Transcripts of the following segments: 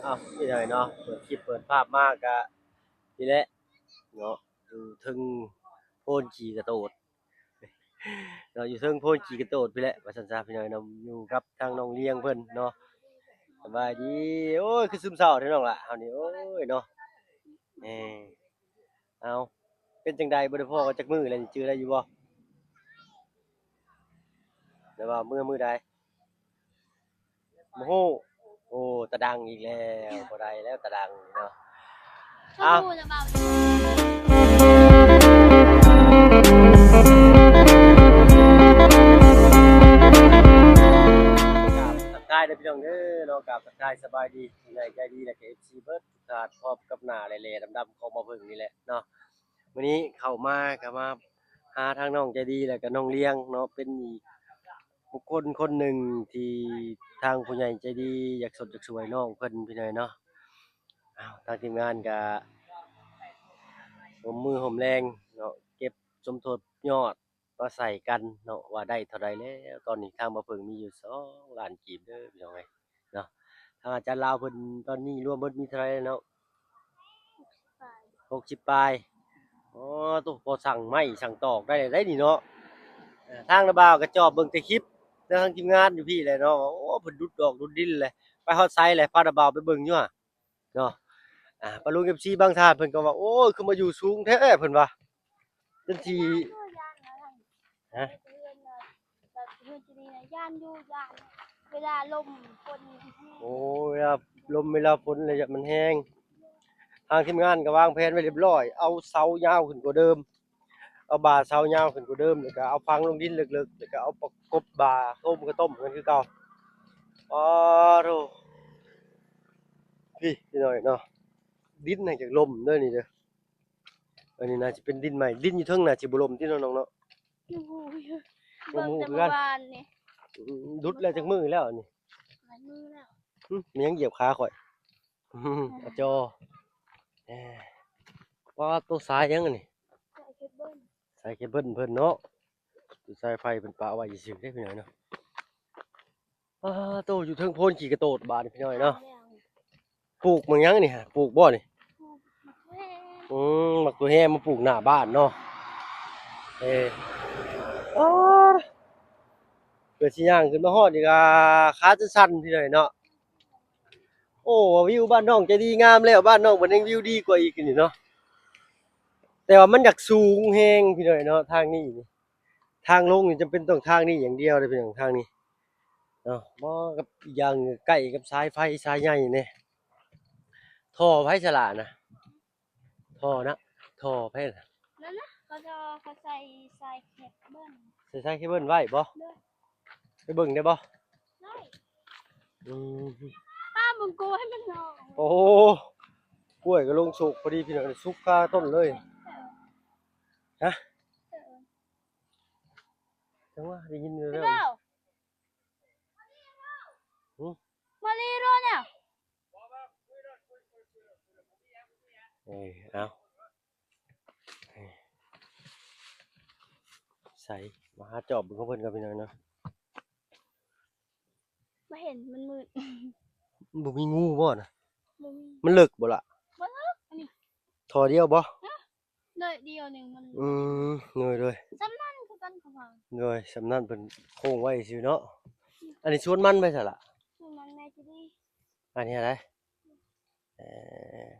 ເອົາ ພີ່ນ້ອງເນາະ ເປີດຄລິບເປີດພາບມາກະນີ້ແຫຼະເນາະ ຢູ່ເທິງໂພນຂີ້ກະໂຕດເນາະ ຢູ່ເທິງໂພນຂີ້ກະໂຕດພຸ້ນແຫຼະ ວ່າຊັ້ນຊະພີ່ນ້ອງເນາະ ຢູ່ກັບທາງນ້ອງລຽງເພິ່ນເນາະ. ສະບາຍດີ. ໂອ້ຍ ຄືຊຶມເສົ້າແທ້ນ້ອງຫຼ້າເຮົານີ້ ໂອ້ຍເນາະ. ເອີ ເອົາ ເປັນຈັ່ງໃດ ບໍ່ໄດ້ພໍ້ກັນຈັກມື້ແລ້ວນີ້ ຈື່ໄດ້ຢູ່ບໍ່? ແຕ່ວ່າເມື່ອມື້ໃດ ບໍ່ຮູ້. ໂອ້ ຕາດັງອີກແລ້ວ ບໍ່ໄດ້ແລ້ວຕາດັງເນາະ. ເອົາ ກາບທັກທາຍເດີພີ່ນ້ອງເດີເນາະ ກາບທັກທາຍສະບາຍດີຜູ້ໃຫຍ່ໃຈດີ ແລະກະເອັຟຊີເບິດ ກາດພອບກັບໜ້າແຫຼ່ໆດຳໆຂອງບ່າວເຜິ້ງນີ້ແຫຼະເນາະ. ມື້ນີ້ເຂົ້າມາກະມາຫາທາງນ້ອງໃຈດີ ແລະກະນ້ອງລຽງເນາະ ເປັນອີກບຸກຄົນຄົນໜຶ່ງທີ່ທາງຜູ້ໃຫຍ່ໃຈດີຢາກຊົດຢາກຊ່ວຍນ້ອງເພິ່ນພີ່ນ້ອງເນາະ. ອ້າວ ທາງທີມງານກະຮ່ວມມືຮ່ວມແຮງເນາະ ເກັບສົມທົບຍອດ ມາໃສ່ກັນເນາະ ວ່າໄດ້ເທົ່າໃດແລ້ວ. ຕອນນີ້ທາງບ່າວເຜິ້ງມີຢູ່ສອງລ້ານກີບເດີພີ່ນ້ອງເອີຍເນາະ. ທາງອາຈານລາວເພິ່ນຕອນນີ້ລວມເບິດມີເທົ່າໃດແລ້ວເນາະ? ຫົກສິບປາຍ. ອໍ ໂຕ ພໍສັ່ງໄມ້ສັ່ງຕອກໄດ້ແລ້ວໄດ໋ນີ້ເນາະ. ເອີ ທາງນ້າບ່າວກະຈອບເບິ່ງແຕ່ຄລິບ ແຕ່ທາງທີມງານຢູ່ພີ້ແຫຼະເນາະ ວ່າ ໂອ້ ເພິ່ນດຸດດອກດຸດດິນແຫຼະ ໄປຮອດໃສແຫຼະ ພານ້າບ່າວໄປເບິ່ງຢູ່ຫັ້ນ ເນາະ. ອາ ປ້າລຸງ ເອັຟຊີ ບາງທ່ານເພິ່ນກໍວ່າ ໂອ້ຍ ຄືມາຢູ່ສູງແທ້ ເພິ່ນວ່າ ຈົນຊິ ຮະ ຢ້ານຢູ່ ຢ້ານເວລາລົມຝົນແຮງ ໂອ້ ເວລາລົມເວລາຝົນລະຍະມັນແຮງ. ທາງທີມງານກໍວາງແຜນໄວ້ຮຽບຮ້ອຍ ເອົາເສົາຍາວຂຶ້ນກວ່າເດີມ ເອົາບ່າເສົາຍາວຂຶ້ນກວ່າເດີມ ແລ້ວກໍເອົາຝັງລົງດິນເລິກໆ ແລ້ວກໍເອົາປະກົບບ່າໂຮມກະຕົ້ມກັນຄືເກົ່າ. ອໍ ໂທ້ ພີ່ ພີ່ນ້ອງເນາະ ດິນຫັ້ນຈະລົມເດີນີ້ເດີ. ອັນນີ້ໜ້າຈະເປັນດິນໃໝ່ ດິນຢູ່ເທິງໜ້າຈະບໍ່ລົມຕິນ້ອງເນາະ. ໂອ້ໂຫ ບໍ່ຮູ້ຄືກັນ ອືມ ດຸດແລ້ວຈັກມື້ແລ້ວອັນນີ້ ຫຼາຍມື້ແລ້ວ. ຫຶ ມັນຍັງຢຽບຂາຂ້ອຍ ອາຈໍ. ເອີ ວ່າໂຕສາຍຫຍັງອັນນີ້? ສາຍເຄເບິນ ສາຍເຄເບິນເພິ່ນເນາະ ສາຍໄຟເພິ່ນປະໄວ້ຊື່ໆເດ້ພີ່ນ້ອງເນາະ. ປາໂຕ ຢູ່ເທິງໂພນຂີ້ກະໂຕດບາດນີ້ພີ່ນ້ອງເນາະ. ປູກໝາກຫຍັງນີ້ ປູກບໍ່ນີ້? ປູກໝາກແຮ ອືມ ໝາກໂຕແຮມາປູກໜ້າບ້ານເນາະ. ເອີ ເພື່ອຊິຍ່າງຂຶ້ນມາຮອດນີ້ກະຂາຈະສັ່ນພີ່ນ້ອງເນາະ. ໂອ້ ວິວບ້ານນ້ອງໃຈດີງາມແລ້ວ ບ້ານນ້ອງເພິ່ນແຮ່ງວິວດີກວ່າອີກນີ້ເນາະ. ແຕ່ວ່າມັນຢາກສູງແຮງພີ່ນ້ອງເນາະ ທາງນີ້ນີ້ ທາງລົງນີ້ຈຳເປັນຕ້ອງທາງນີ້ຢ່າງດຽວເດ້ພີ່ນ້ອງ ທາງນີ້ເນາະ. ບໍ່ ກັບອີກຢ່າງໃກ້ກັບສາຍໄຟສາຍໃຍແດ່ ທໍ່ໃຜສະຫຼະນະ? ທໍ່ນະ ທໍ່ໃຜນະ? ນັ້ນນະ ເຂົາຈະ ເຂົາໃສ່ສາຍເຄເບິນ ໃສ່ສາຍເຄເບິນໄວ້ບໍ່? ໂດຍ ໄປເບິ່ງໄດ້ບໍ່? ໄດ້ ອືມ ປ້າເບິ່ງກ້ວຍມັນເນາະ. ໂອ້ ກ້ວຍກໍລົງສຸກພໍດີພີ່ນ້ອງ ສຸກຄາຕົ້ນເລີຍ. ຮະ? ເອີ ຈັ່ງຫວະ ໄດ້ຍິນແວ່ວໆ ຫຶ ມາລີໂລແນວ ເອີ ເອົາ ໃສ່ ມາຫາຈອບເບິ່ງຂອງເພິ່ນກ່ອນພີ່ນ້ອງເນາະ. ບໍ່ເຫັນ ມັນມືດ. ບໍ່ມີງູບໍ່ນະ? ບໍ່ມີ. ມັນເລິກບໍ່ລະ? ບໍ່ເລິກ ອັນນີ້ ທໍ່ດຽວບໍ່? ເອີ ໜ້ອຍດຽວໜຶ່ງມັນ. ອືມ ໂດຍໆ ສ່ຳນັ້ນຄືກັນເຂົາວ່າ. ໂດຍ ສ່ຳນັ້ນເພິ່ນໂຄ້ງໄວ້ຊື່ເນາະ. ອັນນີ້ສວນມັນໄປໃສລະ? ສວນມັນແມ່ຈະດີ. ອັນນີ້ໃດ? ເອີ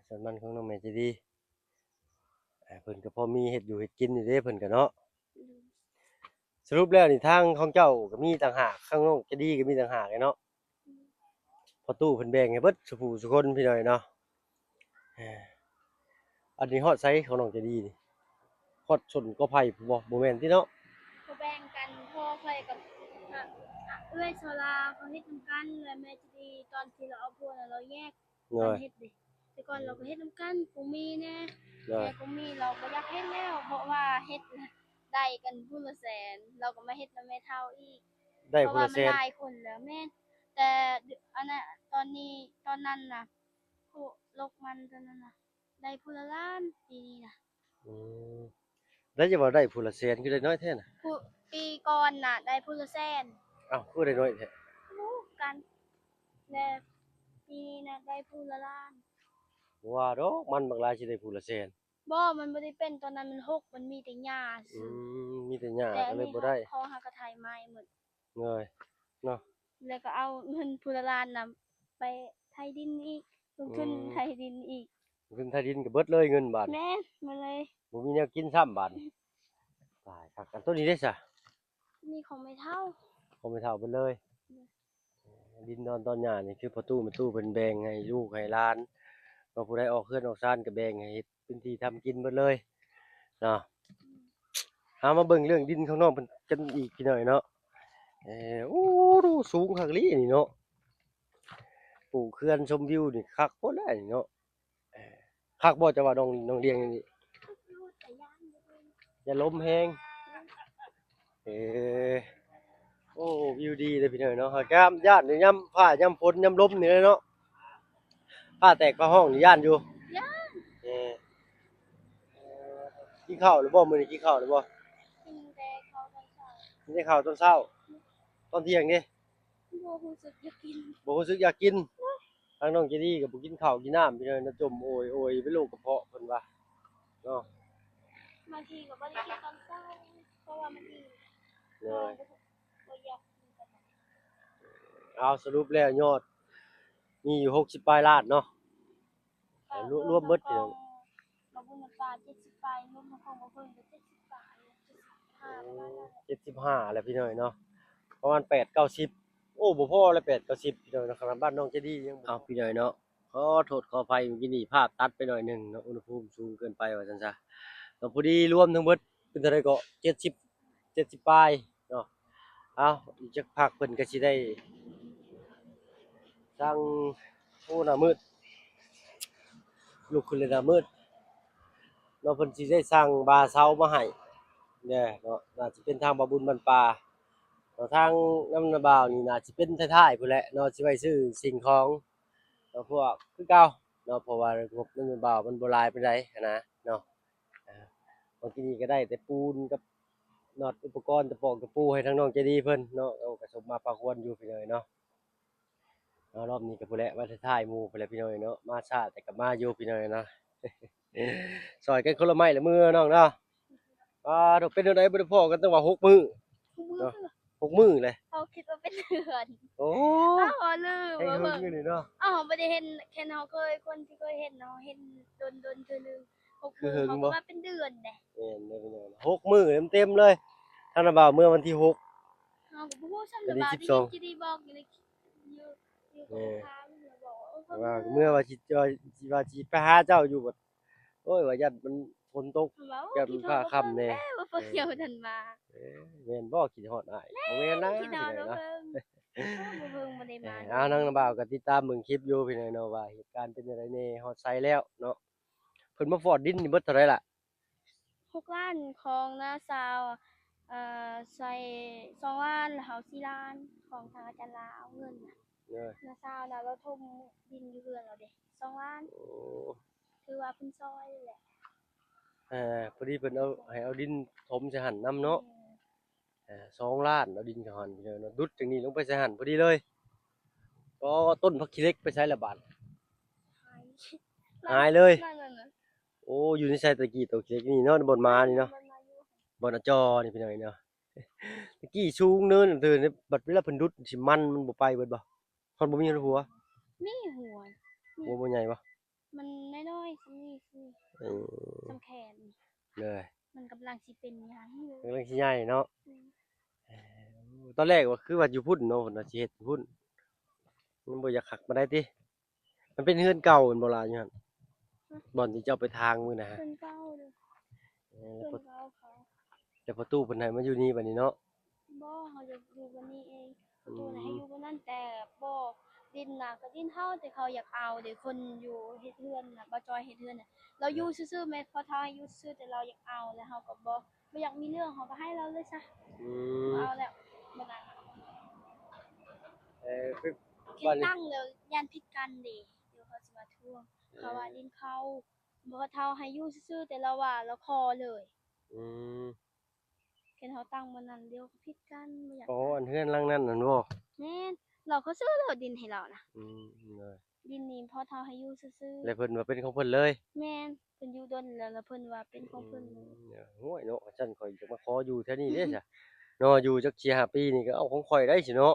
ສວນມັນຂອງນ້ອງແມ່ຈະດີ. ເພິ່ນກໍພໍມີເຮັດຢູ່ເຮັດກິນຢູ່ເດ້ເພິ່ນກໍເນາະ. ອືມ ສະຫຼຸບແລ້ວນີ້ທາງຂອງເຈົ້າກໍມີຕ່າງຫາກ ທາງນ້ອງໃຈດີກໍມີຕ່າງຫາກເນາະ. ອືມ ພໍ່ຕູ້ເພິ່ນແບ່ງໃຫ້ເບິດສູ່ຜູ້ສູ່ຄົນພີ່ນ້ອງເນາະ. ເອີ ອັນນີ້ຮອດໃສຂອງນ້ອງໃຈດີນີ້? ຮອດສົ້ນກໍໄຜ່ພຸ້ນບໍ່? ບໍ່ແມ່ນຕິເນາະ. ເຂົາແບ່ງກັນ ພໍ່ຂ້ອຍກັບ ອາ ເອື້ອຍໂຊລາ ເຂົາເຮັດນຳກັນ ແລະແມ່ຈະດີ ຕອນທີ່ລາວເອົາຜົວນະ ລາວແຍກ ໂດຍ ກັນເຮັດເດ້. ແຕ່ກ່ອນລາວກໍເຮັດນຳກັນ ກົງມີແດ່ ໂດຍ ແຕ່ກົງມີລາວບໍ່ຢາກເຮັດແລ້ວ ເພາະວ່າເຮັດໄດ້ກັນຜູ້ລະແສນ ລາວກໍມາເຮັດນຳແມ່ເຖົ້າອີກ ໄດ້ຜູ້ລະແສນ ເພາະວ່າມັນຫຼາຍຄົນແລ້ວ. ແມ່ນ ແຕ່ອັນນັ້ນ ຕອນນີ້ ຕອນນັ້ນນະ ຜູ້ລົກມັນຕອນນັ້ນນະ ໄດ້ຜູ້ລະລ້ານ ປີນີ້ນະ. ອືມ ແລ້ວຈະວ່າໄດ້ຜູ້ລະແສນ ຄືໄດ້ນ້ອຍແທ້ນະ? ຜູ້ ປີກ່ອນນະ ໄດ້ຜູ້ລະແສນ. ອ້າວ ຄືໄດ້ນ້ອຍແທ້? ບໍ່ຮູ້ຄືກັນ ແລະ ນີ້ນະໄດ້ຜູ້ລະລ້ານ. ບໍ່ວ່າດອກ ມັນບັກຫຼາຍຊິໄດ້ຜູ້ລະແສນ. ບໍ່ ມັນບໍ່ໄດ້ເປັນ ຕອນນັ້ນມັນຮົກ ມັນມີແຕ່ຫຍ້າຊື່. ອືມ ມີແຕ່ຫຍ້າ ແຕ່ອັນນີ້ ກໍເລີຍບໍ່ໄດ້ ເຮົາ ເຮົາກໍໄຖໃໝ່ໝົດ. ເອີຍ ເນາະ ແລ້ວກໍເອົາເງິນຜູ້ລະລ້ານນະໄປໄຖດິນອີກ ລົງທຶນ ອືມ ໄຖດິນອີກ. ລົງທຶນໄຖດິນກໍເບິດເລີຍເງິນບາດ. ແມ່ນ ໝົດເລີຍ ບໍ່ມີແນວກິນຊ້ຳບາດ. ຕາຍຄັກ. ອັນໂຕນີ້ເດ້ຊະ? ນີ້ຂອງແມ່ເຖົ້າ ຂອງແມ່ເຖົ້າເບິດເລີຍ. ໂດຍ ດິນດອນຕອນຫຍ້ານີ້ຄືພໍ່ຕູ້ແມ່ຕູ້ເພິ່ນແບ່ງໃຫ້ລູກໃຫ້ຫຼານເນາະ ຜູ້ໃດອອກເຮືອນອອກຊານກໍແບ່ງໃຫ້ເຮັດພື້ນທີ່ທຳກິນເບິດເລີຍເນາະ. ເອົາ ມາເບິ່ງເລື່ອງດິນຂອງນ້ອງເພິ່ນກັນອີກ ພີ່ນ້ອງເນາະ. ເອີ ໂອ້ ສູງຄັກອີ່ຫຼີນີ້ເນາະ ປູກເຮືອນຊົມວິວນີ້ຄັກໂພດແລ້ວນີ້ເນາະ. ເອີ ຄັກບໍ່ ເຈົ້າວ່ານ້ອງ ນ້ອງລ້ຽງນີ້? ຢ້ານລົມແຮງ. ເອີ ໂອ້ ວິວດີເດ້ພີ່ນ້ອງເນາະ. ຫາກຢ້ານຢູ່ຍາມຟ້າຍາມຝົນຍາມລົມນີ້ແຫຼະເນາະ. ຟ້າແຕກຟ້າຮ້ອງນີ້ຢ້ານຢູ່? ຢ້ານ. ເອີ ກິນເຂົ້າແລ້ວບໍ່? ມື້ນີ້ກິນເຂົ້າແລ້ວບໍ່? ກິນແຕ່ເຂົ້າຕອນເຊົ້າ. ກິນແຕ່ເຂົ້າຕອນເຊົ້າ. ຕອນທ່ຽງເດ? ບໍ່ຮູ້ສຶກຢາກກິນ ບໍ່ຮູ້ສຶກຢາກກິນ. ທາງນ້ອງເຈດີກໍບໍ່ກິນເຂົ້າກິນນ້ຳ ພີ່ນ້ອງເນາະ ຈົ່ມໂອຍໆ ເປັນໂລກກະເພາະເພິ່ນວ່າເນາະ. ບາງທີກໍບໍ່ໄດ້ກິນຕອນເຊົ້າ ເພາະວ່າມັນອີ່ມ. ໂດຍ ບໍ່ຢາກກິນປານໃດ. ເອົາ ສະຫຼຸບແລ້ວຍອດມີຢູ່ຫົກສິບປາຍລ້ານເນາະ. ລວມ ລວມເບິດ ເຈັດສິບປາຍ ລວມຂອງບໍ່ເພິ່ງກໍເຈັດສິບປາຍ ເຈັດສິບຫ້າ ປະມານນັ້ນແຫຼະ. ເຈັດສິບຫ້າແລ້ວພີ່ນ້ອງເນາະ ປະມານແປດເກົ້າສິບ. ໂອ້ ບໍ່ພໍແລ້ວ ແປດເກົ້າສິບ ພີ່ນ້ອງເນາະ. ຂະໜາດບ້ານນ້ອງເຈດີຍັງບໍ່ ເອົາ ພີ່ນ້ອງເນາະ ຂໍໂທດຂໍອະໄພ ມື້ກີ້ນີ້ພາບຕັດໄປໜ້ອຍໜຶ່ງເນາະ ອຸນຫະພູມສູງເກີນໄປວ່າຊັ້ນຊະເນາະ. ພໍດີລວມທັງເບິດເປັນເທົ່າໃດເກາະ ເຈັດສິບ ເຈັດສິບປາຍເນາະ. ເອົາ ອີກຈັກພັກເພິ່ນກໍຊິໄດ້ສັ່ງ. ໂອ້ ໜ້າມືດ ລຸກຂຶ້ນເລີຍ ໜ້າມືດເນາະ. ເພິ່ນຊິໄດ້ສັ່ງບາເຊົາມາໃຫ້ເດີເນາະ ໜ້າຈະເປັນທາງບ່າວບຸນບ້ານປ່າເນາະ. ທາງນຳນ້າບ່າວນີ້ໜ້າຈະເປັນທ້າຍໆ ພຸ້ນແຫຼະເນາະ ຊິໄວ້ຊື້ສິ່ງຂອງເນາະ ພວກຄືເກົ່າເນາະ ເພາະວ່າງົບນຳນ້າບ່າວມັນບໍ່ຫຼາຍປານໃດຫັ້ນນະເນາະ. ອ່າ ເມື່ອກີ້ນີ້ກໍໄດ້ແຕ່ປູນກັບນັອດ ອຸປະກອນຕະປອກຕະປູໃຫ້ທາງນ້ອງໃຈດີເພິ່ນເນາະ. ເອົາກະສົມມາພາຄວນຢູ່ພີ່ນ້ອງເນາະ. ເອົາ ລອບນີ້ກໍພຸ້ນແຫຼະ ມາທ້າຍໝູ່ພຸ້ນແຫຼະພີ່ນ້ອງເນາະ. ມາຊ້າແຕ່ກໍມາຢູ່ພີ່ນ້ອງເນາະ ຊ່ອຍກັນຄົນລະໄມ້ລະມືນ້ອງເນາະ. ອ່າ ເປັນແນວໃດບໍ່ໄດ້ພໍ້ກັນຕັ້ງວ່າຫົກມື້ ຫົກມື້ເນາະ ຫົກມື້ເລີຍ. ເຮົາຄິດວ່າເປັນເດືອນ. ໂອ້ ເຮົາລືມ ໃຫ້ເບິ່ງຢູ່ນີ້ເນາະ. ເຮົາບໍ່ໄດ້ເຫັນ ແຄ່ເຮົາເຄີຍ ຄົນທີ່ເຄີຍເຫັນເນາະ ເຫັນດົນໆ ເທື່ອໜຶ່ງ. ຫົກມື້ ຄືເຖິງບໍ່ ເຮົາຄິດວ່າເປັນເດືອນເດ້. ແມ່ນເດີພີ່ນ້ອງ ຫົກມື້ເຕັມໆ ເລີຍ. ທາງນ້າບ່າວເມືອວັນທີຫົກ ເຮົາກໍບໍ່ຮູ້ຊ້ຳ ເດືອນທີສິບສອງ ຈະໄດ້ບອກຢູ່ໃນ ຢູ່ ຢູ່ ເອີ ຕອນທາງ ແຕ່ວ່າເມື່ອວ່າຊິ ວ່າຊິ ວ່າຊິໄປຫາເຈົ້າຢູ່ ບັດ ໂອ້ຍ ວ່າຢ້ານມັນຝົນຕົກ ຢ້ານມັນຟ້າຄ່ຳແດ່ ບໍ່ພວກເຈົ້າທັນມາ. ເອີ ແມ່ນບໍ່? ຄິດຮອດອ້າຍ. ບໍ່ແມ່ນນະ ຄິດຮອດ ພີ່ນ້ອງເນາະ ບໍ່ເພິ່ງ ບໍ່ເພິ່ງບໍ່ໄດ້ມາ. ເອີ ເອົາ ທາງນ້າບ່າວກໍຕິດຕາມເບິ່ງຄລິບຢູ່ພີ່ນ້ອງເນາະ ວ່າເຫດການເປັນຈັ່ງໃດແດ່ ຮອດໃສແລ້ວເນາະ. ເພິ່ນມາຟອດດິນນີ້ເບິດເທົ່າໃດລະ? ຫົກລ້ານຂອງນ້າສາວ ເອີ ໃສ່ສອງລ້ານ ແລ້ວເຮົາສີ່ລ້ານ ຂອງທາງອາຈານລາວເອົາເງິນນະ. ເອີ ນ້າສາວນະ ລາວຖົມດິນຢູ່ເຮືອນລາວເດ້ ສອງລ້ານ. ໂອ້ ຖືວ່າເພິ່ນຊ່ອຍແຫຼະ. ເອີ ພໍດີເພິ່ນເອົາ ໃຫ້ເອົາດິນຖົມໃສ່ຫັ້ນນຳເນາະ. ແມ່ນ. ເອີ ສອງລ້ານ ເອົາດິນເຂົ້າຫັ້ນເນາະ ດຸດຈັ່ງນີ້ລົງໄປໃສ່ຫັ້ນພໍດີເລີຍ. ກໍຕົ້ນຜັກຂີ້ເຫຼັກໄປໃສລະບາດ? ຫາຍ ຫາຍເລີຍ. ໂອ້ ຢູ່ໃນໃສແຕ່ກີ້ ຕົ້ນຂີ້ເຫຼັກນີ້ເນາະ ບ່ອນໝານີ້ເນາະ ບ່ອນອາຈໍນີ້ພີ່ນ້ອງເນາະ. ແຕ່ກີ້ສູງເນີນເທີ ບັດເວລາເພິ່ນດຸດຊິມັນ ມັນບໍ່ໄປເບິດບໍ່? ຮອດບໍ່ມີຮອດຫົວ? ມີຫົວ. ຫົວບໍ່ໃຫຍ່ບໍ່? ມັນນ້ອຍໆ ສ່ຳນີ້ ສ່ຳນີ້. ເອີ ສ່ຳແຂນ. ເລີຍ ມັນກຳລັງຊິເປັນຫຍັງຢູ່ ກຳລັງຊິໃຫຍ່ເນາະ. ອືມ ເອີ ຕອນແລກວ່າຄືວ່າຢູ່ພຸ້ນເນາະ ເພິ່ນວ່າຊິເຮັດຢູ່ພຸ້ນ ມັນບໍ່ຢາກຄັກປານໃດຕິ? ມັນເປັນເຮືອນເກົ່າແມ່ນບໍ່ລະ ຢູ່ຫັ້ນ? ຮະ? ບ່ອນທີ່ເຈົ້າໄປທາງມື້ນະ. ເຮືອນເກົ່າເດີ. ເອີ ແລ້ວ ເຮືອນເກົ່າເຂົາ ແລ້ວພໍ່ຕູ້ເພິ່ນໃຫ້ມາຢູ່ນີ້ບັດນີ້ເນາະ? ບໍ່ ເຮົາຢາກຢູ່ບ່ອນນີ້ເອງ. ອືມ ປະຕູນະໃຫ້ຢູ່ບ່ອນນັ້ນ ແຕ່ບໍ່ ດິນນະກໍດິນເຮົາ ແຕ່ເຂົາຢາກເອົາເດ້. ຄົນຢູ່ເຮັດເຮືອນນະ ບ່າວຈອຍເຮັດເຮືອນນະ ລາວຢູ່ຊື່ໆ ແມ່ນພໍ່ເຖົ້າໃຫ້ຢູ່ຊື່ ແຕ່ລາວຢາກເອົາ ແລ້ວເຮົາກໍບໍ່ ບໍ່ຢາກມີເລື່ອງ ເຮົາກໍໃຫ້ລາວເລີຍຊະ. ອືມ ເອົາແລ້ວບັດນັ້ນ. ເອີ ຄື ເຂດ ບາດນີ້ ຕັ້ງແລ້ວຢ້ານຜິດກັນເດ້ ດຽວເຂົາຊິມາທວງ. ເອີ ເຂົາວ່າດິນເຂົາ ບໍ່ເຖົ້າໃຫ້ຢູ່ຊື່ໆ ແຕ່ລາວວ່າລາວຂໍເລີຍ. ອືມ ຄັນເຮົາຕັ້ງບ່ອນນັ້ນ ດຽວກໍຜິດກັນ ບໍ່ຢາກ. ອໍ ອັນເຮືອນຫຼັງນັ້ນຫັ້ນບໍ່? ແມ່ນ. ລາວກໍຊື້ແລ້ວດິນໃຫ້ລາວນະ. ອືມ ໂດຍ ດິນນີ້ພໍ່ເຖົ້າໃຫ້ຢູ່ຊື່ໆ. ແລ້ວເພິ່ນວ່າເປັນຂອງເພິ່ນເລີຍ? ແມ່ນ ເພິ່ນຢູ່ດົນແລ້ວ ແລ້ວເພິ່ນວ່າເປັນຂອງເພິ່ນເລີຍ. ອືມ ໂອ້ຍເນາະ ຊັ້ນຂ້ອຍຢາກມາຂໍຢູ່ແຖວນີ້ເດ້ຊະເນາະ ຢູ່ຈັກສີ່ຫ້າປີນີ້ກໍເອົາຂອງຂ້ອຍໄດ້ຊິເນາະ.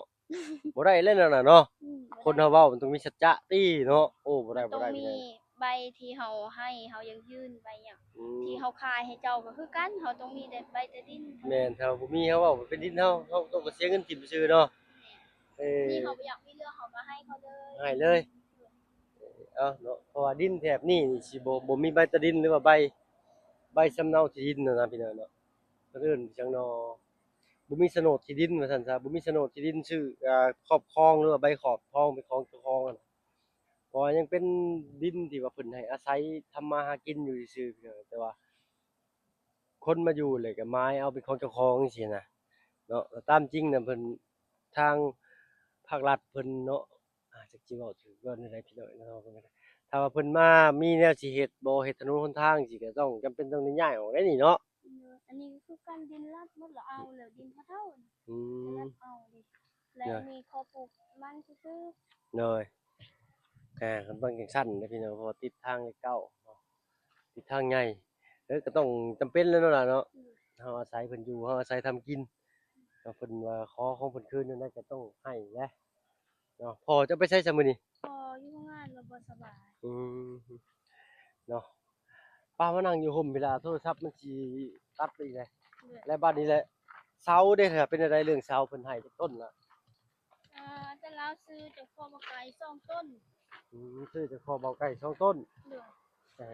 ບໍ່ໄດ້ແລ້ວນັ້ນນະເນາະ. ອືມ ຄົນເຮົາເວົ້າມັນຕ້ອງມີສັດຈະຕິເນາະ. ໂອ້ ບໍ່ໄດ້ ບໍ່ໄດ້ ຕ້ອງມີໃບທີ່ເຮົາໃຫ້ ເຮົາຢັ້ງຢືນ ໃບຫຍັງ ອືມ ທີ່ເຮົາຂາຍໃຫ້ເຈົ້າກໍຄືກັນ ເຮົາຕ້ອງມີແຕ່ໃບຕາດິນ. ແມ່ນ ຖ້າບໍ່ມີເຮົາເວົ້າເປັນດິນເຮົາ ເຮົາຕ້ອງໄປເສຍເງິນຖິ້ມຊື່ເນາະ. ແມ່ນ ເອີ ມີເຮົາບໍ່ຢາກມີເລື່ອງ ເຮົາກໍໃຫ້ເຂົາເລີຍ ໃຫ້ເລີຍ. ເອົາເນາະ ເພາະວ່າດິນແຖບນີ້ນີ້ຊິບໍ່ ບໍ່ມີໃບຕາດິນ ຫຼືວ່າໃບ ໃບສຳເນົາທີ່ດິນຫັ້ນນະພີ່ນ້ອງເນາະ. ເພິ່ນເອີ້ນຫຍັງນໍ ບໍ່ມີສະໂໜດທີ່ດິນວ່າຊັ້ນຊະ ບໍ່ມີສະໂໜດທີ່ດິນຊື່ ອາ ຄອບຄອງ ຫຼືວ່າໃບຂອບທອງເປັນຂອງເຈົ້າຂອງຫັ້ນ. ເພາະວ່າຍັງເປັນດິນທີ່ວ່າເພິ່ນໃຫ້ອາໄສທຳມາຫາກິນຢູ່ຊື່ໆ ພີ່ນ້ອງ ແຕ່ວ່າຄົນມາຢູ່ແລ້ວກໍໝາຍເອົາເປັນຂອງເຈົ້າຂອງຈັ່ງຊີ້ນະເນາະ. ແລ້ວຕາມຈິງນະເພິ່ນ ທາງພາກລັດເພິ່ນເນາະ ອາ ຈັກຊິເວົ້າຖືກວ່າແນວໃດພີ່ນ້ອງເນາະ. ຖ້າວ່າເພິ່ນມາມີແນວຊິເຮັດບໍ່ ເຮັດຖະໜົນຫົນທາງຊີ້ ກໍຕ້ອງ ຈຳເປັນຕ້ອງໄດ້ຍ້າຍອອກໄດ໋ນີ້ເນາະ. ເອີ ອັນນີ້ກໍຄືກັນ ດິນລັດໝົດລະ ເອົາແລ້ວດິນພໍ່ເຖົ້າ. ອືມ ລັດເອົາເດ້ ແລະ ໂດຍ ມີຂໍປູກມັນຊື່ໆ. ໂດຍ ອ່າ ມັນຕ້ອງຈັ່ງຊັ້ນເດ້ພີ່ນ້ອງ ເພາະວ່າຕິດທາງເລກເກົ້າເນາະ ຕິດທາງໃຫຍ່ ເອີ ກໍຕ້ອງຈຳເປັນແລ້ວເນາະຫຼານເນາະ. ອືມ ເຮົາອາໄສເພິ່ນຢູ່ ເຮົາອາໄສທຳກິນ ກໍເພິ່ນວ່າຂໍຂອງເພິ່ນຄືນແນວໃດກໍຕ້ອງໃຫ້ແຫຼະ. ເນາະ ພໍ່ເຈົ້າໄປໃສຊະມື້ນີ້? ພໍ່ຢູ່ໂຮງງານ ລາວບໍ່ສະບາຍ. ອືມ ເນາະ ປ້າມານັ່ງຢູ່ຮົ່ມພີ້ລະ ໂທລະສັບມັນຊິຕັດໄປອີກແຫຼະ. ແລະ ບາດນີ້ແຫຼະ ເສົາເດ້ ເປັນແນວໃດເລື່ອງເສົາ ເພິ່ນໃຫ້ຈັກຕົ້ນລະ? ເອີ ແຕ່ລາວຊື້ຈາກພໍ່ເບົາໄກ່ສອງຕົ້ນ. ອືມ ຊື້ຈາກພໍ່ເບົາໄກ່ສອງຕົ້ນ. ໂດຍ ເອີ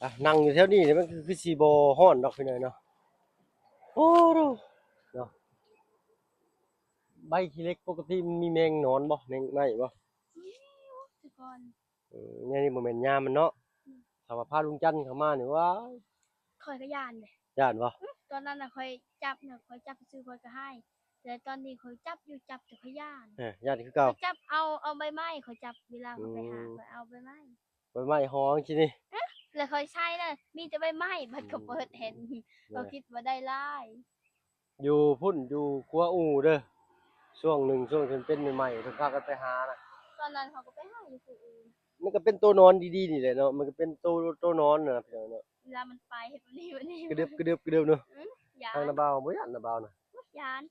ອ່ະ ນັ່ງຢູ່ແຖວນີ້ມັນຄື ຄືຊິບໍ່ຮ້ອນດອກພີ່ນ້ອງເນາະ. ໂອ້ ເນາະ ໃບຂີ້ເຫຼັກປົກກະຕິມັນມີແມງໜອນບໍ່ ແມງໄມ້ບໍ່? ມີຢູ່ແຕ່ກ່ອນ. ເອີ ແນວນີ້ບໍ່ແມ່ນຍາມມັນເນາະ. ອືມ ຖ້າວ່າພາລຸງຈັນເຂົ້າມານີ້ ວ້າຍ ຂ້ອຍກໍຢ້ານເດ້. ຢ້ານບໍ່? ອືມ ຕອນນັ້ນນະຂ້ອຍຈັບນະ ຂ້ອຍຈັບຊື່ໆ ຂ້ອຍກໍຮ້າຍ ແຕ່ຕອນນີ້ຂ້ອຍຈັບຢູ່ ຈັບແຕ່ຂ້ອຍຢ້ານ. ເອີ ຢ້ານຄືເກົ່າ. ຂ້ອຍຈັບເອົາ ເອົາໃບໄມ້ ຂ້ອຍຈັບເວລາເຂົາໄປຫາ ອືມ ຂ້ອຍເອົາໃບໄມ້ ໃບໄມ້ຫໍຈັ່ງຊີ້ນີ້. ເອີ ແລ້ວຂ້ອຍໃຊ້ນະ ມີແຕ່ໃບໄມ້ ບັດເຂົາເປີດເຫັນ ອືມ ເຂົາຄິດວ່າໄດ້ຫຼາຍ. ຢູ່ພຸ້ນ ຢູ່ຂົວອູ່ເດີ ຊ່ວງໜຶ່ງ ຊ່ວງທີ່ເປັນໃໝ່ໆ ເພິ່ນພາກັນໄປຫານະ. ຕອນນັ້ນເຮົາກໍໄປຫາຢູ່ຜູ້ອື່ນ. ມັນກໍເປັນໂຕນອນດີໆນີ້ແຫຼະເນາະ ມັນກໍເປັນໂຕ ໂຕນອນນະພີ່ນ້ອງເນາະ. ເວລາມັນໄປເຮັດແບບນີ້ ແບບນີ້ ກະດຶບ ກະດຶບ ກະດຶບເນາະ. ອືມ ຢ້ານ. ທາງນ້າບ່າວບໍ່ຢ້ານ ນ້າບ່າວນະ? ຢ້ານ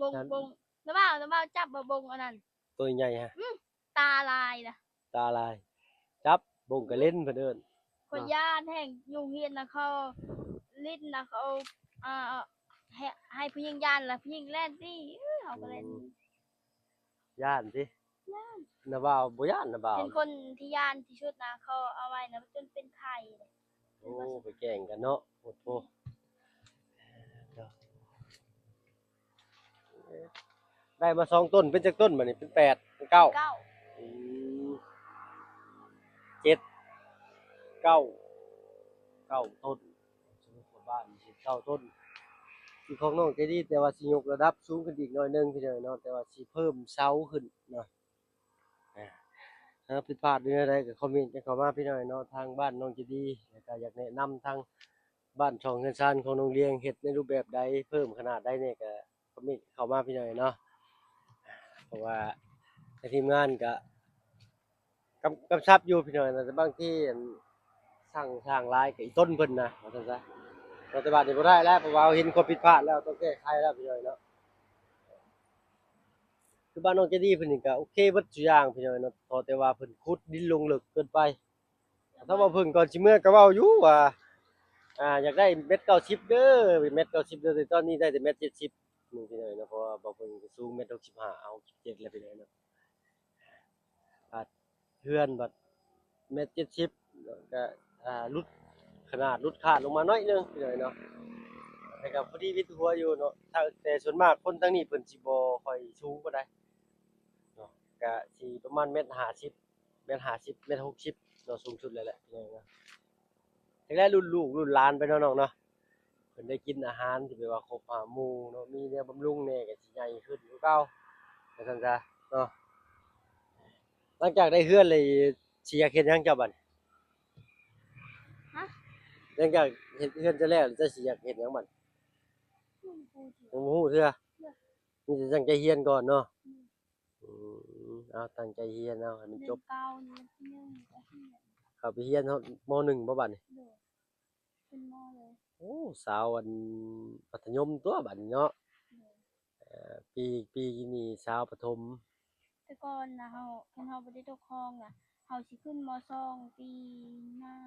ບົງ ບົງ ນ້າບ່າວ ນ້າບ່າວຈັບບໍ່ບົງອັນນັ້ນ ໂຕໃຫຍ່ຮະ. ອືມ ຕາລາຍນະ ຕາລາຍ ຈັບບົງກະເຫຼັນເພິ່ນເອີ້ນ. ຂ້ອຍຢ້ານແຮງ ຢູ່ໂຮງຮຽນນະ ເຂົາຫຼິ້ນນະ ເຂົາ ອ່າ ໃຫ້ ໃຫ້ຜູ້ຍິງຢ້ານລະ ຜູ້ຍິງແລ່ນຕິ ເອີ ເຮົາກໍແລ່ນ. ອືມ ຢ້ານຕິ? ຢ້ານ. ນ້າບ່າວບໍ່ຢ້ານ ນ້າບ່າວ ເປັນຄົນທີ່ຢ້ານທີ່ສຸດນະ ເຂົາເອົາໄວ້ນະ ຈົນເປັນໄຂ້. ໂອ້ ໄປແກ່ງກັນເນາະ ໂອ້ໂຫ. ໄດ້ມາສອງຕົ້ນ ເປັນຈັກຕົ້ນບາດນີ້? ເປັນແປດ ເປັນເກົ້າ ເປັນເກົ້າ. ອືມ ເຈັດ ເກົ້າ ເກົ້າຕົ້ນ ສົມມຸດວ່າບ້ານເຈັດ ເກົ້າຕົ້ນ ທີ່ຂອງນ້ອງໃຈດີ ແຕ່ວ່າຊິຍົກລະດັບສູງຂຶ້ນອີກໜ້ອຍໜຶ່ງພີ່ນ້ອງເນາະ ແຕ່ວ່າຊິເພີ່ມເສົາຂຶ້ນເນາະ. ອ່າ ຖ້າຜິດພາດຢູ່ແນວໃດກໍຄອມເມັນກັນເຂົ້າມາພີ່ນ້ອງເນາະ ທາງບ້ານນ້ອງໃຈດີ ແລ້ວກໍຢາກແນະນຳທາງ ບ້ານຊ່ອງເຮືອນຊານຂອງນ້ອງລຽງ ເຮັດໃນຮູບແບບໃດ ເພີ່ມຂະໜາດໃດແດ່ ກະຄອມເມັນເຂົ້າມາພີ່ນ້ອງເນາະ. ເພາະວ່າໃນທີມງານກະກຳ ກຳຊັບຢູ່ພີ່ນ້ອງເນາະ ແຕ່ບາງທີ ອັນ ສ້າງ ສ້າງຫຼາຍກະອີ່ຕົນເພິ່ນນະ ວ່າຊັ້ນຊະ. ແຕ່ບາດນີ້ບໍ່ໄດ້ແລ້ວ ເພາະວ່າເຮົາເຫັນຄວາມຜິດພາດແລ້ວ ຕ້ອງແກ້ໄຂແລ້ວພີ່ນ້ອງເນາະ. ຄືບ້ານນ້ອງໃຈດີເພິ່ນນີ້ກະໂອເຄເບິດທຸກຢ່າງພີ່ນ້ອງເນາະ ຂໍແຕ່ວ່າເພິ່ນຂຸດດິນລົງເລິກເກີນໄປ. ທາງບ່າວເພິ່ງກ່ອນຊິເມືອກໍເວົ້າຢູ່ວ່າ ອ່າ ຢາກໄດ້ແມັດເກົ້າສິບເດີ ແມັດເກົ້າສິບເດີ ແຕ່ຕອນນີ້ໄດ້ແຕ່ແມັດເຈັດສິບໜຶ່ງພີ່ນ້ອງເນາະ ເພາະວ່າບ່າວເພິ່ງກໍສູງແມັດຫົກສິບຫ້າ ເອົາຫົກສິບເຈັດແລ້ວພີ່ນ້ອງເນາະ. ບາດເຮືອນບາດແມັດເຈັດສິບ ກໍ ອ່າ ຫຼຸດຂະໜາດ ຫຼຸດຄາດລົງມາໜ້ອຍໜຶ່ງພີ່ນ້ອງເນາະ ແຕ່ກໍພໍດີວິດຫົວຢູ່ເນາະ. ແຕ່ສ່ວນມາກຄົນທາງນີ້ເພິ່ນຊິບໍ່ຄ່ອຍສູງປານໃດເນາະ ກໍຊິປະມານແມັດຫ້າສິບ ແມັດຫ້າສິບ ແມັດຫົກສິບເນາະ ສູງສຸດເລີຍແຫຼະພີ່ນ້ອງເນາະ. ຈັກແລະລຸ້ນລູກລຸ້ນຫຼານໄປເນາະນ້ອງເນາະ ເພິ່ນໄດ້ກິນອາຫານທີ່ແບບວ່າຄົບຫ້າໝູ່ເນາະ ມີແນວບຳລຸງແດ່ກໍຊິໃຫຍ່ຂຶ້ນກວ່າເກົ່າ ວ່າຊັ້ນຊະເນາະ. ຫຼັງຈາກໄດ້ເຮືອນແລ້ວຊິຢາກເຮັດຫຍັງເຈົ້າບັດນີ້? ຮະ? ຫຼັງຈາກເຮັດເຮືອນເຈົ້າແລ້ວ ເຈົ້າຊິຢາກເຮັດຫຍັງບັດນີ້? ຍັງບໍ່ຮູ້ເທື່ອ ຍັງບໍ່ຮູ້ເທື່ອ ມີແຕ່ຕັ້ງໃຈຮຽນກ່ອນເນາະ. ອືມ ເອົາ ຕັ້ງໃຈຮຽນເອົາໃຫ້ມັນຈົບ ເດືອນເກົ້ານີ້ວັນທີໜຶ່ງກໍຮຽນ ເຂົ້າໄປຮຽນຮອດ ມໍໜຶ່ງບໍ່ບາດນີ້? ໂດຍ ຂຶ້ນ ມ. ເລີຍ. ໂອ້ ສາວອັນມັດທະຍົມຕົວະບາດນີ້ເນາະ. ໂດຍ. ເອີ ປີ ປີນີ້ສາວປະຖົມ. ແຕ່ກ່ອນນະ ເຮົາ ຄັນເຮົາບໍ່ໄດ້ຕົກຫ້ອງນະ ເຮົາຊິຂຶ້ນ ມ. ສອງ ປີໜ້າ.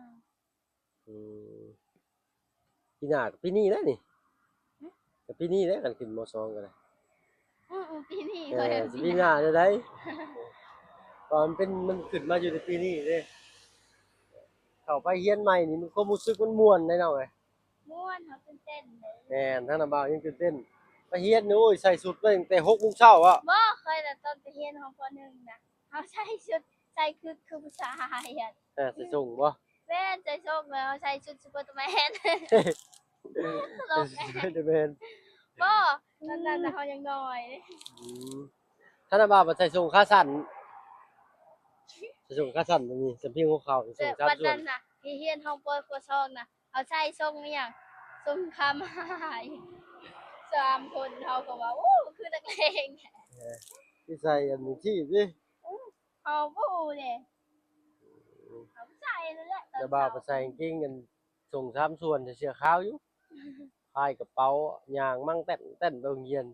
ອືມ ປີໜ້າກໍປີນີ້ແຫຼະນີ້. ຫຶ? ກໍປີນີ້ແຫຼະ ຄັນຂຶ້ນ ມ. ສອງ ກໍໄດ້. ອື ອື ປີນີ້ ເອີ ຂ້ອຍວ່າປີໜ້າ ຊິປີໜ້າແນວໃດ? ເພາະມັນເປັນ ມັນຂຶ້ນມາຢູ່ໃນປີນີ້ເດ້. ເຂົ້າໄປຮຽນໃໝ່ນີ້ ມັນ ຄວາມຮູ້ສຶກມັນມ່ວນເດ້ນ້ອງເອີຍ. ມ່ວນ ເຮົາຕື່ນເຕັ້ນເດ້. ແມ່ນ ທາງນ້າບ່າວຍັງຕື່ນເຕັ້ນ. ໄປຮຽນນີ້ ໂອ້ຍ ໃສ່ຊຸດໄປຕັ້ງແຕ່ຫົກໂມງເຊົ້າອະ. ບໍ່ ຂ້ອຍນະ ຕອນໄປຮຽນຫ້ອງ ປ. ໜຶ່ງ ນະ ເຮົາໃສ່ຊຸດ ໃສ່ຄື ຄືຜູ້ຊາຍອະ. ເອີ ໃສ່ສົ້ງບໍ່? ແມ່ນ ໃສ່ສົ້ງ ແລ້ວໃສ່ຊຸດ Spider-Man. ຕະຫຼົກ Spider-Man. ບໍ່ ຕອນນັ້ນນະເຮົາຍັງນ້ອຍເດ້. ອືມ ທາງນ້າບ່າວມັນໃສ່ສົ້ງຂາສັ້ນ ໃສ່ສົ້ງຂາສັ້ນ ແບບນີ້ ສຳພິງຫົວເຂົ່າ ໃສ່ສົ້ງສາມສ່ວນ. ແຕ່ບັດນັ້ນນະ ຮຽນຫ້ອງ ປ. ປ. ສອງ ນະ ເຮົາໃສ່ສົ້ງອີ່ຫຍັງ ສົ້ງຂາມາຍ ສາມຄົນ ເຮົາກໍວ່າ ໂອ້ ຄືນັກເລງ. ເອີ ຄືໃສ່ອັນນີ້ທີ່ຕິ ເອີ ເຮົາບໍ່ຮູ້ເດ້ ເຮົາໃສ່ນັ້ນແຫຼະ. ແຕ່ບ່າວກໍໃສ່ກາງເກງອັນ ສົ້ງສາມສ່ວນ ໃສ່ເສື້ອຂາວຢູ່ ພາຍກະເປົາ ຍ່າງມັ່ງແຕ່ນແຕ່ນໄປໂຮງຮຽນ.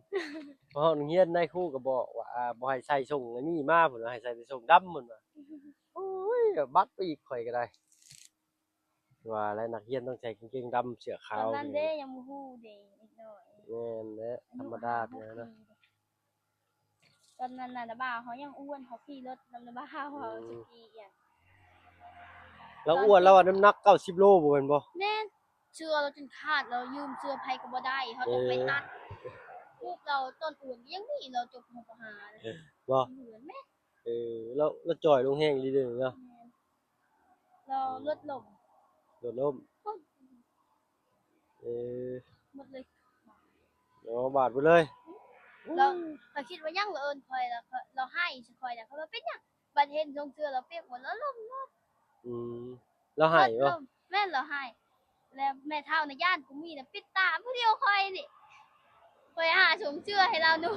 ພໍຮອດໂຮງຮຽນ ນາຍຄູກໍບອກວ່າ ອ່າ ບໍ່ໃຫ້ໃສ່ສົ້ງອັນນີ້ມາ ເພິ່ນວ່າ ໃຫ້ໃສ່ແຕ່ສົ້ງດຳ ເພິ່ນວ່າ. ໂອ້ຍ ບັກໄປອີກ ຂ້ອຍກໍໄດ້. ວ່າແລ້ວ ນັກຮຽນຕ້ອງໃສ່ກາງເກງດຳ ເສື້ອຂາວ. ຕອນນັ້ນເດ້ ຍັງບໍ່ຮູ້ເດ້ ເດັກນ້ອຍ. ແມ່ນແຫຼະ ທຳມະດາ ອາຍຸຫ້າຫົກປີເນາະ. ຕອນນັ້ນນະ ນ້າບ່າວເຮົາຍັງອ້ວນ ເຮົາຂີ່ລົດນຳນ້າບ່າວເຮົາ ອືມ ສະກີຫຍັງ. ລາວອ້ວນ ລາວວ່ານ້ຳໜັກເກົ້າສິບໂລ ບໍ່ແມ່ນບໍ່? ແມ່ນ ເສື້ອລາວຈົນຂາດ ລາວຢືມເສື້ອໃຜກໍບໍ່ໄດ້ ເຮົາຕ້ອງໄປຕັດ. ເອີ ຮູບລາວຕອນອ້ວນກໍຍັງມີ ລາວຈົບ ມ. ປ. ຫ້າ ເອີ ບໍ່? ແມ່ນ ເອີ ລາວ ລາວຈ່ອຍລົງແຮງອີ່ຫຼີເດ້ເນາະ. ແມ່ນ ລາວລົດລົ້ມ ລົດລົ້ມ. ເອີ ໝົດເລີຍ ໂອ້ ບາດໝົດເລີຍ. ລາວ ຂ້ອຍຄິດວ່າຫຍັງ ລາວເອີ້ນຂ້ອຍ ລາວ ລາວໄຫ້ໃສ່ຂ້ອຍ ລາວວ່າ ເປັນຫຍັງ? ບັດເຫັນຊົງເສື້ອລາວປຽກໝົດ ລາວລົ້ມໂລດ. ອືມ ລາວໄຫ້ບໍ່? ແມ່ນ ລາວໄຫ້. ແລ້ວແມ່ເຖົ້ານະຢ້ານ ກູມີນະປິດຕາຜູ້ດຽວຂ້ອຍນີ້ ຂ້ອຍຫາຊົງເສື້ອໃຫ້ລາວນຸ່ງ.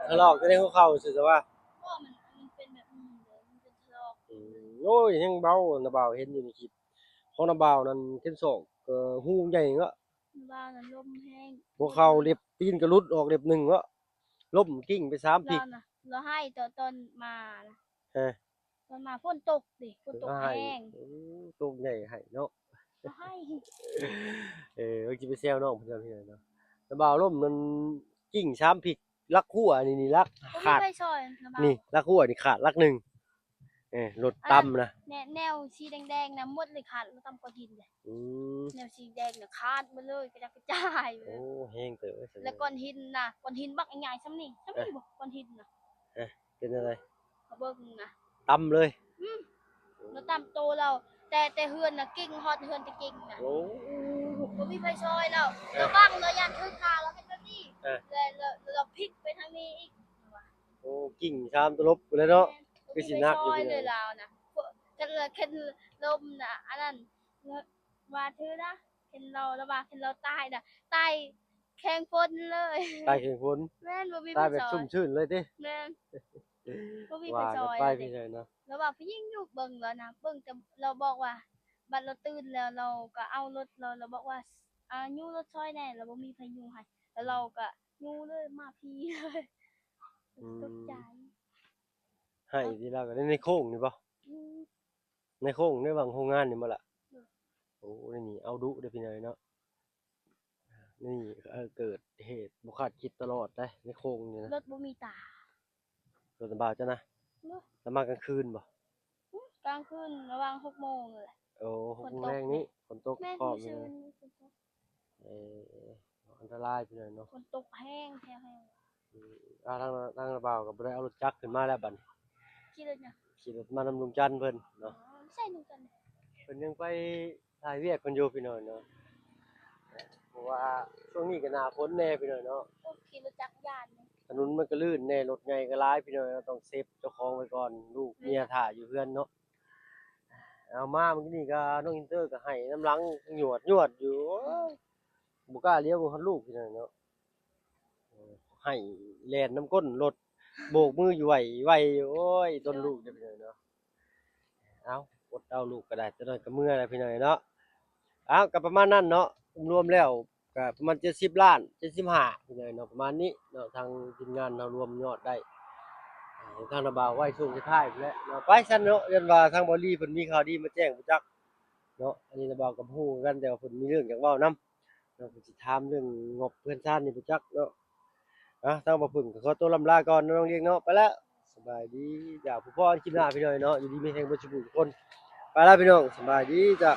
ຖະລອກຢູ່ໃນຫົວເຂົ່າຊື່ໆວ່າ. ບໍ່ ມັນ ມັນເປັນແບບນີ້ເລີຍ ມັນເປັນຖະລອກ. ອືມ ໂອ້ຍ ແຮງເບົາ ນ້າບ່າວເຫັນຢູ່ໃນຄລິບ ຂອງນ້າບ່າວນັ້ນ ແຂນສອງກໍຮູໃຫຍ່ເນາະ. ນ້າບ່າວນັ້ນລົມແຮງ ຫົວເຂົ່າ ເລັບຕີນກໍຫຼຸດອອກເລັບໜຶ່ງເນາະ ລົ້ມກິ້ງໄປສາມພິກ. ລາວນະ ລາວໄຫ້ຕອນ ຕອນມານະ. ຮະ? ຕອນມາຝົນຕົກເດ້ ຝົນຕົກແຮງ. ໂອ້ ຕົກໃຫຍ່ໃຫ້ເນາະ ໃຫ້. ເອີ ວ່າຊິໄປແຊວນ້ອງເພິ່ນເນາະ ນ້າບ່າວລົ້ມນັ້ນກິ້ງສາມພິກ ຫຼັກຫົວນີ້ ນີ້ຫຼັກຂາດ ນີ້ຫຼັກຫົວນີ້ຂາດຫຼັກໜຶ່ງ. ເອີ ລົດຕຳນະ ແນ ແນວສີແດງໆນະໝົດເລີຍ ຂາດ ລາວຕຳກ້ອນຫີນເດ້. ອືມ ແນວສີແດງນະຂາດໝົດເລີຍ ກະຈັດກະຈາຍ. ໂອ້ ແຮງເຕີບເລີຍ. ແລ້ວກ້ອນຫີນນະ ກ້ອນຫີນບັກໃຫຍ່ສ່ຳນີ້ ສ່ຳນີ້ບໍ່ ກ້ອນຫີນນະ. ເອີ ເປັນຈັ່ງໃດ? ເຂົາເບິ່ງນະ ຕຳເລີຍ. ອືມ ລາວຕຳໂຕລາວ ແຕ່ ແຕ່ເຮືອນນະກິ້ງ ຮອດເຮືອນແຕ່ກິ້ງນະ. ໂອ້ ບໍ່ມີໃຜຊ່ອຍລາວ. ເອີ ລາວບັງ ລາວຢ້ານຖືກຂ້າ ລາວເຮັດແບບນີ້. ເອີ ແລ້ວ ແລ້ວ ແລ້ວພິກໄປທາງນີ້ອີກ. ໂອ້ ກິ້ງສາມຕະຫຼົບພຸ້ນແຫຼະເນາະ. ແມ່ນ ຄືຊິໜັກຢູ່ ບໍ່ມີໃຜຊ່ອຍເລີຍລາວນະ. ຄັນ ຄັນລົມນະ ອັນນັ້ນ ວ່າຖືນະ ຄັນລາວ ລາວວ່າຄັນລາວຕາຍນະ ຕາຍແຂງຝົນເລີຍ. ຕາຍແຂງຝົນ. ແມ່ນ ບໍ່ມີໃຜຊ່ອຍ ຕາຍແບບຊຸ່ມຊື່ນເລີຍຕິ. ແມ່ນ ບໍ່ມີໃຜຊ່ອຍ. ວ່າກັນໄປພີ່ນ້ອງເນາະ ລາວວ່າຜູ້ຍິງຢູ່ເບິ່ງລາວນະ ເບິ່ງແຕ່ລາວບອກວ່າ ບັດລາວຕື່ນແລ້ວ ລາວກໍເອົາລົດລາວ ລາວບອກວ່າ ອ່າ ຍູ້ລົດຊ່ອຍແດ່ ລາວບໍ່ມີໃຜຍູ້ໃຫ້ ແລ້ວລາວກໍຍູ້ເລີຍ ມາພີເລີຍ. ອືມ ຕົກໃຈ. ໃຫ້ທີ່ລາວກໍໄດ້ໃນໂຄ້ງນີ້ບໍ່? ອືມ ໃນໂຄ້ງໃນຫວ່າງໂຮງງານນີ້ບໍ່ລະ? ໂດຍ. ໂອ້ ນີ້ເອົາດຸເດີພີ່ນ້ອງເນາະ. ນີ້ ເອີ ເກີດເຫດບໍ່ຄາດຄິດຕະຫຼອດເດ້ ໃນໂຄ້ງນີ້ນະ. ລົດບໍ່ມີຕາ. ລົດນຳບ່າວເຈົ້ານະ? ໂດຍ. ແລ້ວມາກາງຄືນບໍ່? ອືມ ກາງຄືນລະຫວ່າງຫົກໂມງແຫຼະ. ໂອ້ ຫົກໂມງແລງນີ້ ຝົນຕົກ. ແມ່ນ ພໍ້ແມ່. ເອີ ອັນຕະລາຍພີ່ນ້ອງເນາະ ຝົນຕົກແຮງແທ້ແຮງ. ອືມ ອ່າ ທາງ ທາງບ່າວກໍບໍ່ໄດ້ເອົາລົດຈັກຂຶ້ນມາແລ້ວບັດນີ້ ຂີ່ລົດຫຍັງ? ຂີ່ລົດມານຳລຸງຈັນເພິ່ນເນາະ. ອໍ ໃສລຸງຈັນ? ເພິ່ນຍັງໄປຖ່າຍວຽກເພິ່ນຢູ່ພີ່ນ້ອງເນາະ ເພາະວ່າຊ່ວງນີ້ກໍໜ້າຝົນແດ່ພີ່ນ້ອງເນາະ. ໂອ້ ຂີ່ລົດຈັກຢ້ານເນາະ ຖະໜົນມັນກໍລື່ນແດ່ ລົດໃຫຍ່ກໍຫຼາຍພີ່ນ້ອງເນາະ ຕ້ອງເຊບເຈົ້າຂອງໄວ້ກ່ອນ ລູກເມຍຖ້າຢູ່ເຮືອນເນາະ. ເອົາມາມື້ກີ້ນີ້ກໍນ້ອງອິນເຕີກໍໄຫ້ນຳຫຼັງຍວດໆຢູ່ ໂອ້ຍ ບໍ່ກ້າຫຼຽວເບິ່ງຮອດລູກພີ່ນ້ອງເນາະ. ເອີ ໄຫ້ແລ່ນນຳກົ້ນລົດ ໂບກມືຢູ່ໄຫວ້ໆ ໂອ້ຍ ດົນລູກເດ້ພີ່ນ້ອງເນາະ. ເອົາ ອົດເອົາ ລູກກໍໄດ້ ຈັກໜ້ອຍກໍເມືອແລ້ວພີ່ນ້ອງເນາະ. ເອົາ ກໍປະມານນັ້ນເນາະ ລວມໆແລ້ວກໍປະມານເຈັດສິບລ້ານ ເຈັດສິບຫ້າພີ່ນ້ອງເນາະ ປະມານນີ້ເນາະ. ທາງທີມງານເຮົາລວມຍອດໄດ້ ອ່າ ທາງນ້າບ່າວໄວ້ຊ່ວງສຸດທ້າຍພຸ້ນແຫຼະເນາະ. ໄປຊັ້ນເນາະ ຢ້ານວ່າທາງບ່າວລີເພິ່ນມີຂ່າວດີມາແຈ້ງບໍ່ຈັກເນາະ. ອັນນີ້ນ້າບ່າວກໍບໍ່ຮູ້ຄືກັນ ແຕ່ວ່າເພິ່ນມີເລື່ອງຢາກເວົ້ານຳ ເນາະ ເພິ່ນຊິຖາມເລື່ອງງົບເຮືອນຊານນີ້ບໍ່ຈັກເນາະ. ອ່ະ ທາງບ່າວເພິ່ນກໍຂໍຕົວລ່ຳລາກ່ອນເນາະ ນ້ອງລຽງເນາະ. ໄປແລ້ວ ສະບາຍດີຈ້າ ພົບກັນຄລິບໜ້າພີ່ນ້ອງເນາະ. ຢູ່ດີມີແຮງເບິດສູ່ຜູ້ທຸກຄົນ. ໄປແລ້ວພີ່ນ້ອງ ສະບາຍດີຈ້າ.